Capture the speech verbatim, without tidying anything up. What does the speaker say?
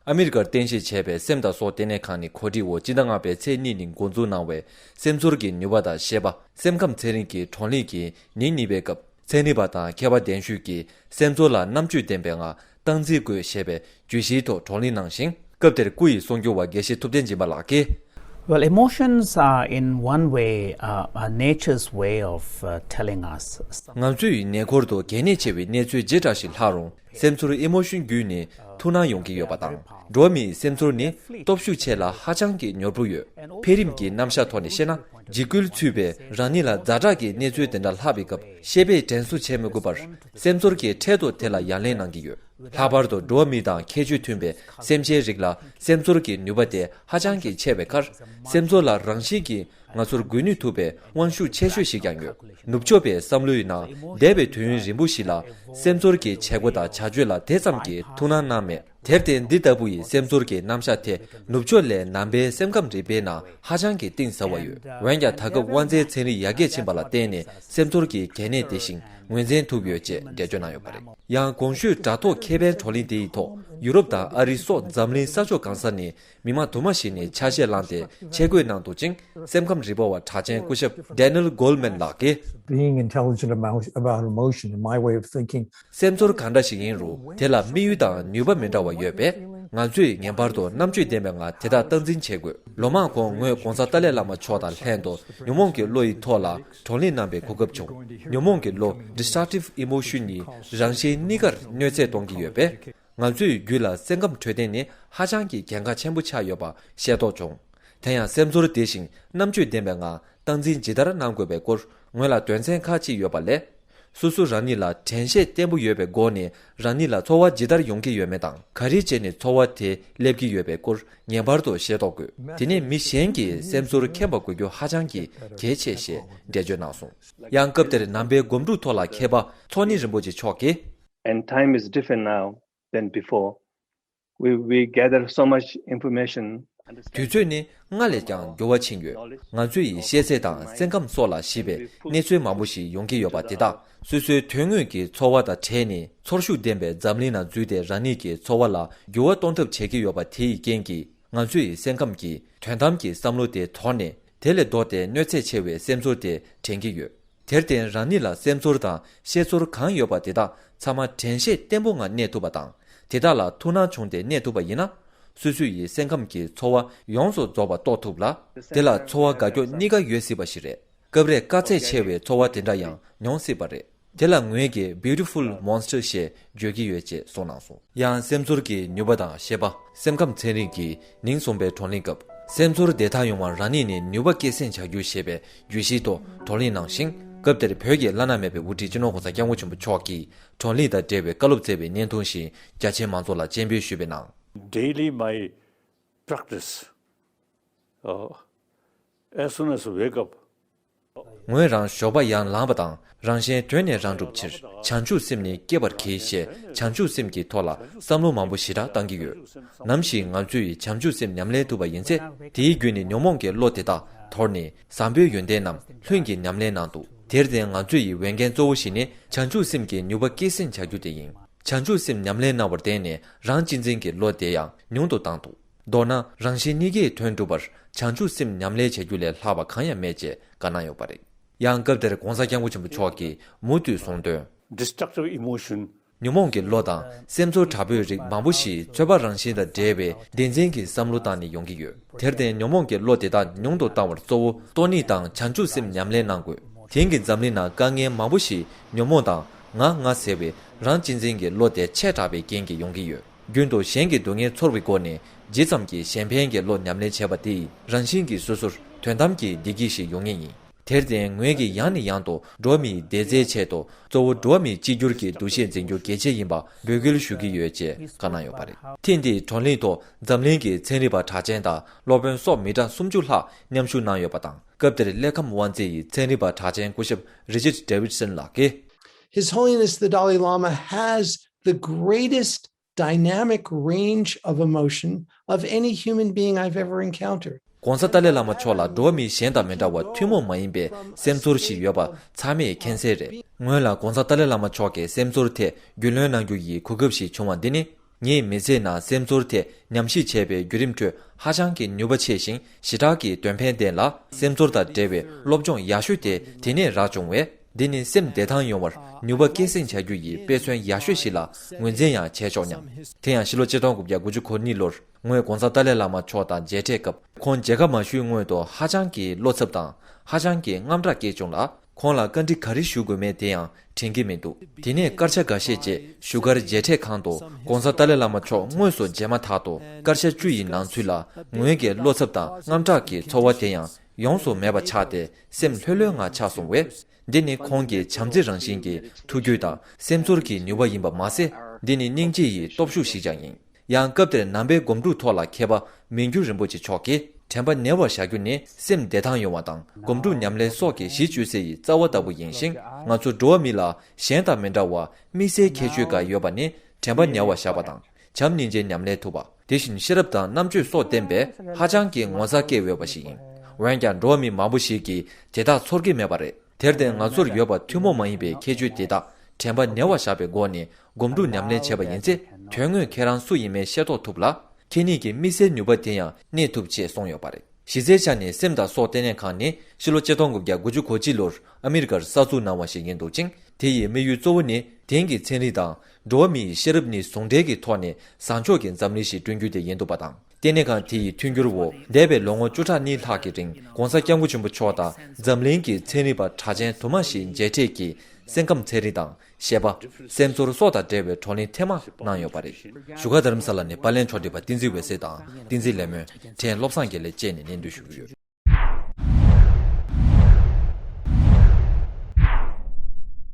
ཨ་མི་རི་ཀར་རྟེན་གཞི་བྱས་པའི་སེམས་དང་སྲོག་ལྟེ་གནས་ཁང་ནི་གོ་སྒྲིག་འོག་སྤྱི་ཟླ་ལྔ་པའི་ཚེས་གཉིས་ཉིན་འགོ་འཛུགས་གནང་བའི་སེམས་ཚོར་གྱི་ནུས་པ་དང་ཤེས་པ། སེམས་ཁམས་ཚན་རིག་གི་བགྲོ་གླེང་གི་ཉིན་གཉིས་པའི་སྐབས། ཚན་རིག་པ་དང་མཁས་པ་གདན་ཞུས་ཀྱིས་སེམས་ཚོར་ལ་རྣམ་དཔྱོད་ལྡན་པའི་ངང་སྟངས་འཛིན་དགོས་ཞེས་པའི་བརྗོད་གཞིའི་ཐོག་བགྲོ་གླེང་གནང་ཞིང་། སྐབས་དེར་སྐུ་ཡི་གསུང་སྒྱུར་བ་དགེ་བཤེས་ཐུབ་བསྟན་སྦྱིན་པ་ལགས་ཀྱིས། Well, emotions are in one way uh, uh, nature's way of uh, telling us. ང་ཚོའི་ཉེ་འཁོར་དུ་གལ་གནད་ཆེ་བའི་གནས་ཚུལ་ཇི་འདྲ་ཞིག་ལྷག་རུང་། སེམས་ཚོར་emotion་བརྒྱུད་ནས་ཐུགས་སྣང་ཡོང་གི་ཡོད་པ་དང་། འགྲོ་བ་མིའི་སེམས་ཚོར་ནི་སྟོབས་ཤུགས་ཆེ་ལ་ཧ་ཅང་གི་མྱུར་པོ་ཡོད། འཕེལ་རིམ་གྱི་རྣམ་གཞག་ཐོག་ནས་བཤད་ན། འཇིགས་སྐུལ་ཚུད་པའི་རང་ཉིད་ལ་ཛ་དྲག་གི་གནས་ཚུལ་དེ་འདྲ་ལྷག་པའི་སྐབས། ཤེས་པས་དྲན་གསོ་བྱེད་མི་དགོས་པར། སེམས་ཚོར་གྱིས་འཕྲལ་དུ་དེ་ལ་ཡ་ལན་གནང་གི་ཡོད། ལྷག་པར་དུ་འགྲོ་བ་མི་དང་ཁྱད་ཆོས་མཐུན་པའི་སེམས་ཅན་རིགས་ལ་སེམས་ཚོར་གྱི་ནུས་པ་དེ་ཧ་ཅང་གི་ཆེ་བའི་ཁར། སེམས་ཚོར་ལ་རང་བཞིན་གྱིས་ང་ཚོར་འགུལ་ནུས་ཐུབ་པའི་དབང་ཤུགས་ཆེ་ཤོས་ཤིག་ཀྱང་ཡོད། ནུབ་ཕྱོགས་པའི་བསམ་བློའི་ནང་འདས་པའི་དུས་ཡུན་རིང་པོ་ཞིག་ལ་སེམས་ཚོར་གྱི་བྱེད་སྒོ་དང་བྱ་སྤྱོད་ལ་དེ་ཙམ་གྱི་ཐུགས་སྣང་གནང་མེད། དེར་བརྟེན་འདི་ལྟ་བུ་ཡི་སེམས་ཚོར་གྱི་རྣམ་གཞག་དེ་ནུབ་ཕྱོགས་ལས་ནང་པའི་སེམས་ཁམས་རིག་པའི་ནང་ཧ་ཅང་གི་གཏིང་ཟབ་པ་ཡོད། འོན་ཀྱང་ད་སྐབས་དབང་རྩའི་ཚན་རིག་ཡར་རྒྱས་ཕྱིན་པ་ལ་བརྟེན་ནས་སེམས་ཚོར་གྱི་གལ་གནད་དེ་བཞིན་ངོས་འཛིན་ཐུབ་ཡོད་ཅེས་འགྲེལ་བརྗོད་གནང་ཡོད་པ་རེད། ཡང་གོང་ཞུས་དྲ་ཐོག་ཁེ་ཕན་བགྲོ་གླེང་དེ་ཡི་ཐོག་ཡུ་རོབ་དང་ཨ་རི་སོགས་འཛམ་གླིང་ས་ཕྱོགས་གང་ས་ནས་མི་མང་དུ་མ་ཞིག་ནས་ཆ་ཤས་བླངས་ཏེ་ཆས་གོས་གནང་འདུག་ཅིང་། སེམས་ཁམས་རིག་པ་བ་གྲགས་ཅན་སྐུ་ཞབས་Daniel Goleman་ལགས་ཀྱིས། Being intelligent about, about emotion, in my way of thinking, སེམས་ཚོར་གང་འདྲ་ཞིག་ཡིན་རུང་དེ་ལ་དམིགས་ཡུལ་དང་ནུས་པ་མི་འདྲ་བ་ཡོད་པས། ང་ཚོས་ངེས་པར་དུ་རྣམ་དཔྱོད་ལྡན་པའི་ངང་དེ་དག་སྟངས་འཛིན་བྱེད་དགོས། ལོ་མང་གོང་ངོས་༧གོང་ས་ཏཱ་ལའི་བླ་མ་མཆོག་དང་ལྷན་དུ་ཉོན་མོངས་ཀྱི་བློ་ཡི་ཐོག་ལ་བགྲོ་གླེང་གནང་པའི་གོ་སྐབས་བྱུང་། ཉོན་མོངས་ཀྱི་བློ་Destructive Emotion་ནི་རང་གཞན་གཉིས་ཀར་གནོད་འཚེ་གཏོང་གི་ཡོད་པས། ང་ཚོའི་རྒྱུད་ལ་སེམས་ཁམས་འཕྲོད་བསྟེན་ནི་ཧ་ཅང་གི་གལ་འགངས་ཆེན་པོ་ཆགས་ཡོད་པ་ཤེས་རྟོགས་བྱུང་། དེ་ཡང་སེམས་ཚོར་བདེ་ཞིང་རྣམ་དཔྱོད་ལྡན་པའི་ངང་སྟངས་འཛིན་ཇི་ལྟར་གནང་དགོས་པའི་སྐོར་ངོས་ལ་དོན་ཚན་ཁག་ཅིག་ཡོད་པ་ལས། སོ་སོ་རང་ཉིད་ལ་དྲན་ཤེས་བརྟན་པོ་ཡོད་པའི་སྒོ་ནས་རང་ཉིད་ལ་ཚོར་བ་ཇི་ལྟར་ཡོང་གི་ཡོད་མེད་དང་། ག་རེ་བྱས་ནས་ཚོར་བ་དེ་སླེབས་ཀྱི་ཡོད་པའི་སྐོར་ངེས་པར་དུ་ཤེས་རྟོགས་དགོས། དེ་ནས་མི་གཞན་གྱི་སེམས་ཚོར་མཁྱེན་པ་དགོས་རྒྱུ་ཧ་ཅང་གི་གལ་ཆེ་ཞེས་འགྲེལ་བརྗོད་གནང་སོང་། ཡང་སྐབས་དེར་ནང་པའི་སྒོམ་སྒྲུབ་ཐོག་ལ་མཁས་པ་ཚོགས་གཉིས་རིན་པོ་ཆེ་མཆོག་གིས། And time is different now than before. We, we gather so much information. དུས་ཚོད་ནི་སྔར་ལས་ཀྱང་འགྱུར་བ་ཕྱིན་ཡོད། ང་ཚོ་ཡི་ཤེས་ཚད་དང་སེམས་ཁམས་སོགས་ལ་གཞིགས་པའི་གནས་ཚུལ་མང་པོ་ཞིག་ཡོང་གི་ཡོད་པ་དེ་དག་སོ་སོའི་དོན་དངོས་ཀྱི་ཚོར་བ་དང་བྲལ་ནས་ཚོར་ཤུགས་ལྡན་པའི་འཛམ་གླིང་ནང་འཛུལ་ཏེ་རང་ཉིད་ཀྱི་ཚོར་བ་ལ་འགྱུར་བ་གཏོང་ཐབས་བྱེད་ཀྱི་ཡོད་པ་དེ་ཡི་རྐྱེན་གྱིས་ང་ཚོ་ཡི་སེམས་ཁམས་ཀྱི་དོན་དམ་གྱི་བསམ་བློ་དེ་དོར་ནས་དེ་ལས་ལྡོག་སྟེ་གནོད་འཚེ་ཆེ་བའི་སེམས་ཚོར་དེ་དྲན་གྱི་ཡོད། དེར་བརྟེན་རང་ཉིད་ལ་སེམས་ཚོར་དང་ཤེས་ཚོར་གང་ཡོད་པ་དེ་དག་ཚང་མ་དྲན་ཤེས་བརྟན་པོ་ངང་གནས་ཐུབ་པ་དང་། དེ་དག་ལ་ཐུགས་སྣང་བྱུང་སྟེ་གནས་ཐུབ་པ་ཡིན་ན། སོ་སོ་ཡི་སེམས་ཁམས་ཀྱི་ཚོར་བ་ཡོངས་སུ་རྫོགས་པ་རྟོགས་ཐུབ་ལ། དེ་ལ་ཚོར་བ་དགའ་སྐྱོ་གཉིས་ཀ་ཡོད་སྲིད་པ་ཞིག་རེད། སྐབས་རེ་དཀའ་ཚེགས་ཆེ་བའི་ཚོར་བ་དེ་འདྲ་ཡང་མྱོང་སྲིད་པ་རེད། དེ་ལ་ངོས་ཀྱིས་Beautiful Monster་ཞེས་བརྗོད་ཀྱི་ཡོད་ཅེས་གསུངས་གནང་སོང་། ཡང་སེམས་ཚོར་གྱི་ནུས་པ་དང་ཤེས་པ། སེམས་ཁམས་ཚན་རིག་གི་ཉིན་གསུམ་པའི་བགྲོ་གླེང་སྐབས། སེམས་ཚོར་བདེ་ཐང་ཡོང་བར་རང་ཉིད་ནས་ནུས་པ་སྐྱེད་སྲིང་བྱ་རྒྱུ་ཞེས་པའི་བརྗོད་གཞིའི་ཐོག་བགྲོ་གླེང་གནང་ཞིང་། སྐབས་དེར་བོད་ཀྱི་བླ་ན་མེད་པའི་དབུ་ཁྲིད་སྤྱི་ནོར་༧གོང་ས་༧སྐྱབས་མགོན་ཆེན་པོ་མཆོག་གིས་བགྲོ་གླེང་དང་འབྲེལ་བའི་བཀའ་སློབ་སྩལ་བའི་བརྙན་ཐུང་ཞིག་རྒྱ་ཆེའི་མང་ཚོགས་ལ་སྤྱན་འབུལ་ཞུས་པའི་ནང་། Daily my practice, uh, as soon as I wake up, ངོས་རང་ཞོགས་པ་ཡར་ལངས་པ་དང་རང་གཞན་དོན་གཉེར་རང་སྒྲུབ་ཕྱིར་བྱང་ཆུབ་སེམས་ནི་བསྐྱེད་པར་གྱིས་ཞེས་བྱང་ཆུབ་སེམས་ཀྱི་ཐོག་ལ་བསམ་བློ་མང་པོ་ཞེ་དྲག་བཏང་གི་ཡོད། ནམ་ཞིག་ང་ཚོས་བྱང་ཆུབ་སེམས་ཉམས་ལེན་ཐུབ་པ་ཡིན་ཚེ། དེའི་བརྒྱུད་ནས་ཉོན་མོངས་ཀྱི་བློ་དེ་དག་དོར་ནས་བཟང་པོའི་ཡོན་ཏན་རྣམས་ལྷུན་གྱིས་ཉམས་ལེན་གནང་འདུག་དེར་བརྟེན་ང་ཚོ་ཡི་འོས་འགན་གཙོ་བོ་ཞིག་ནི་བྱང་ཆུབ་སེམས་ཀྱི་ནུས་པ་སྐྱེད་སྲིང་བྱ་རྒྱུ་དེ་ཡིན། བྱང་ཆུབ་སེམས་ཉམས་ལེན་གནང་བར་བརྟེན་ནས་རང་གཅེས་འཛིན་གྱི་བློ་དེ་ཡང་ཉུང་དུ་བཏང་འདུག་མདོར་ན་རང་གཞན་གཉིས་ཀའི་དོན་སྒྲུབ་པར་བྱང་ཆུབ་སེམས་ཉམས་ལེན་བྱ་རྒྱུ་ལས་ལྷག་པ་གང་ཡང་མེད་ཅེས་བཀའ་གནང་ཡོད་པ་རེད། ཡང་སྐབས་དེར་༧གོང་ས་༧སྐྱབས་མགོན་ཆེན་པོ་མཆོག་གིས་མུ་མཐུད་གསུངས་དོན། Destructive emotion. ཉོན་མོངས་ཀྱི་བློ་དང་སེམས་ཚོར་དྲག་པོའི་རིགས་མང་པོ་ཞིག་ཚོད་དཔག་རང་བཞིན་དང་བྲལ་བའི་བདེན་འཛིན་གྱི་བསམ་བློ་བཏང་ནས་ཡོང་གི་ཡོད། དེར་བརྟེན་ཉོན་མོངས་ཀྱི་བློ་དེ་དག་ཉུང་དུ་བཏང་བར་གཙོ་བོ་སྟོང་ཉིད་དང་བྱང་ཆུབ་སེམས་ཉམས་ལེན་གནང་དགོས། དེང་གི་འཛམ་གླིང་ནང་དཀའ་ངལ་མང་པོ་ཞིག་ཉོན་མོངས་དང་ང་ང་ཟེར་བའི་རང་གཅེས་འཛིན་གྱི་བློ་དེ་ཆེ་དྲགས་པའི་རྐྱེན་གྱིས་ཡོང་གི་ཡོད། རྒྱུན་དུ་གཞན་གྱི་སྡུག་བསྔལ་ཚོར་བའི་སྒོ་ནས་ཇི་ཙམ་གྱིས་གཞན་ཕན་གྱི་བློ་ཉམས་ལེན་བྱས་པ་དེ་ཡིས་རང་བཞིན་གྱིས་སོ་སོར་དོན་དམ་གྱི་བདེ་སྐྱིད་ཞིག་ཡོང་ངེས་ཡིན། དེར་བརྟེན་ངོས་ཀྱིས་ཡང་ནས་ཡང་དུ་འགྲོ་བ་མིའི་བདེ་རྩའི་ཆེད་དུ་གཙོ་བོ་འགྲོ་བ་མིའི་གཅིག་གྱུར་གྱི་འདུ་ཤེས་འཛིན་རྒྱུ་གལ་ཆེ་ཡིན་པ་འབོད་སྐུལ་ཞུ་གི་ཡོད་ཅེས་བཀའ་གནང་ཡོད་པ་རེད། ཐེངས་འདིའི་བགྲོ་གླེང་ཐོག་འཛམ་གླིང་གི་ཚན་རིག་པ་གྲགས་ཅན་དང་སློབ་དཔོན་སོགས་མི་གྲངས་སུམ་ཅུ་ལྷག་མཉམ་ཞུགས་གནང་ཡོད་པ་དང་། སྐབས་དེར་ཀླད་ཁམས་དབང་རྩའི་ཚན་རིག་པ་གྲགས་ཅན་སྐུ་ཞབས་Richard Davidson་ལགས་ཀྱིས། His Holiness the Dalai Lama has the greatest dynamic range of emotion of any human being I've ever encountered. ༸གོང་ས་ཏཱ་ལའི་བླ་མ་མཆོག་ལ་འགྲོ་བ་མི་གཞན་དང་མི་འདྲ་བར་ཐུན་མོང་མ་ཡིན་པའི་སེམས་ཚོར་ཞིག་ཡོད་པ་ཚང་མས་མཁྱེན་གསལ་རེད། ངོས་ལ་༸གོང་ས་ཏཱ་ལའི་བླ་མ་མཆོག་གི་སེམས་ཚོར་ཐད་རྒྱུས་ལོན་གནང་རྒྱུ་ཡི་གོ་སྐབས་ཤིག་བྱུང་བ་འདི་ནི། ངའི་མི་ཚེའི་ནང་སེམས་ཚོར་ཐད་ཉམས་ཞིབ་བྱས་པའི་བརྒྱུད་རིམ་ཁྲོད་ཧ་ཅང་གི་ནུས་པ་ཆེ་ཞིང་ཞེ་དྲག་གི་དོན་ཕན་ལྡན་ལ། སེམས་ཚོར་དང་འབྲེལ་བའི་སློབ་སྦྱོང་ཡག་ཤོས་དེ་དེ་ནས་རག་བྱུང་བས། འདི་ནི་སེམས་བདེ་ཐང་ཡོང་བར་ནུས་པ་སྐྱེད་སྲིང་བྱ་རྒྱུ་ཡི་དཔེ་མཚོན་ཡག་ཤོས་ཤིག་ལ་ངོས་འཛིན་ཡང་བྱས་ཆོག་སྙམ། དེ་ཡང་ཕྱི་ལོ་ཆིག་སྟོང་དགུ་བརྒྱ་དགུ་བཅུ་གོ་གཉིས་ལོར་ངོས་༧གོང་ས་ཏཱ་ལའི་བླ་མ་མཆོག་དང་མཇལ་འཕྲད་སྐབས། ཁོང་མཇལ་ཁ་མ་ཞུས་སྔོན་དུ་ཧ་ཅང་གི་བློ་འཚབ་དང་ཧ་ཅང་གི་དངངས་སྐྲག་སྐྱེས་བྱུང་ལ། ཁོང་ལ་བཀའ་འདྲི་ག་རེ་ཞུ་དགོས་མེད་དེ་ཡང་དྲན་གྱི་མི་འདུག་དེ་ནས་སྐར་ཆ་འགའ་ཤས་རྗེས་བཞུགས་སྒར་མཇལ་འཕྲད་ཁང་དུ་༧གོང་ས་ཏཱ་ལའི་བླ་མ་མཆོག་དངོས་སུ་མཇལ་མ་ཐག་ཏུ་སྐར་ཆ་བཅུ་ཡི་ནང་ཚུད་ལ་ངོས་ཀྱི་བློ་འཚབ་དང་དངངས་སྐྲག་གི་ཚོར་བ་དེ་ཡང་ཡོངས་སུ་མེད་པ་ཆགས་ཏེ་སེམས་ལྷོད་ལྷོད་ངང་ཆགས་སོང་བས། འདི་ནི་ཁོང་གི་བྱམས་བརྩེ་རང་བཞིན་གྱི་ཐུགས་རྒྱུད་དང་སེམས་ཚོར་གྱི་ནུས་པ་ཡིན་པ་མ་ཟད། འདི་ནི་སྙིང་རྗེ་ཡི་སྟོབས་ཤུགས་ཤིག་ཀྱང་ཡིན། ཡང་སྐབས་དེར་ནང་པའི་སྒོམ་སྒྲུབ་ཐོག་ལ་མཁས་པ་མི་འགྱུར་རིན་པོ་ཆེ་མཆོག་གིས་དྲན་པ་ཉེ་བར་བཞག་རྒྱུ་ནི་སེམས་བདེ་ཐང་ཡོང་བ་དང་སྒོམ་སྒྲུབ་ཉམས་ལེན་སོགས་ཀྱི་གཞི་བཅོལ་སའི་རྩ་བ་ལྟ་བུ་ཡིན་ཞིང་། ང་ཚོ་འགྲོ་བ་མི་ལ་གཞན་དང་མི་འདྲ་བར་དམིགས་བསལ་ཁྱད་ཆོས་འགའ་ཡོད་པ་ནི་དྲན་པ་ཉེ་བར་བཞག་པ་དང་བྱམས་སྙིང་རྗེ་ཉམས་ལེན་ཐུབ་པ། དེ་བཞིན་ཤེས་རབ་དང་རྣམ་དཔྱོད་སོགས་ལྡན་པས་ཧ་ཅང་གི་ངོ་མཚར་སྐྱེ་འོས་པ་ཞིག་ཡིན། འོན་ཀྱང་འགྲོ་བ་མི་མང་པོ་ཞིག་གིས་དེ་དག་ཚོར་གྱི་མེད་པ་རེད། དེར་བརྟེན་ང་ཚོར་ཡོད་པ་ཐུན་མོང་མ་ཡིན་པའི་ཁྱད་ཆོས་དེ་དག་དྲན་པ་ཉེ་བར་བཞག་པའི་སྒོ་ནས་སྒོམ་སྒྲུབ་ཉམས་ལེན་བྱས་པ་ཡིན་ཚེ། དོན་དངོས་ཁྱེད་རང་སུ་ཡིན་མིན་ཤེས་རྟོགས་ཐུབ་ལ། ཁྱེད་ཉིད་ཀྱི་དམིགས་བསལ་ནུས་པ་དེ་ཡང་གནས་ཐུབ་ཅེས་གསུངས་ཡོད་པ་རེད། གཞི་རྩའི་ཆ་ནས་སེམས་དང་སྲོག་ལྟེ་གནས་ཁང་ནི་ཕྱི་ལོ་ཆིག་སྟོང་དགུ་བརྒྱ་དགུ་བཅུ་གོ་གཅིག་ལོར་ཨ་མི་རི་ཀར་གསར་འཛུགས་གནང་བ་ཞིག་ཡིན་འདུག་ཅིང་། དེ་ཡི་དམིགས་ཡུལ་གཙོ་བོ་ནི་དེང་གི་ཚན་རིག་དང་འགྲོ་བ་མི་ཡི་ཤེས་རབ་གཉིས་ཟུང་འབྲེལ་གྱི་ཐོག་ནས་བཟང་ཕྱོགས་ཀྱི་འཛམ་གླིང་ཞིག་བསྐྲུན་རྒྱུ་དེ་ཡིན་འདུག་པ་དང་། ལྟེ་གནས་ཁང་དེ་ཡི་མཐུན་འགྱུར་འོག་འདས་པའི་ལོ་ངོ་བཅུ་ཕྲག་གཉིས་ལྷག་གི་རིང་༧གོང་ས་༧སྐྱབས་མགོན་ཆེན་པོ་མཆོག་དང་འཛམ་གླིང་གི་ཚན་རིག་པ་གྲགས་ཅན་དུ་མ་ཞིག་མཇལ་འཕྲད་ཀྱིས་སེམས་ཁམས་ཚན་རིག་དང་། ཤེས་པ། སེམས་ཚོར་སོགས་དང་འབྲེལ་བའི་བགྲོ་གླེང་ཐེངས་མ་གནང་ཡོད་པ་རེད། བཞུགས་སྒར་རྡ་རམ་ས་ལ་ནས་པར་ལེན་ཕྱོགས་སྒྲིག་པ་བསྟན་འཛིན་འོད་ཟེར་དང་བསྟན་འཛིན་ལེགས་སྨོན། ཕྲན་བློ་བཟང་དགེ་ལེགས་བཅས་ནས་སྙན་སྒྲོན་ཞུ་གི་ཡོད།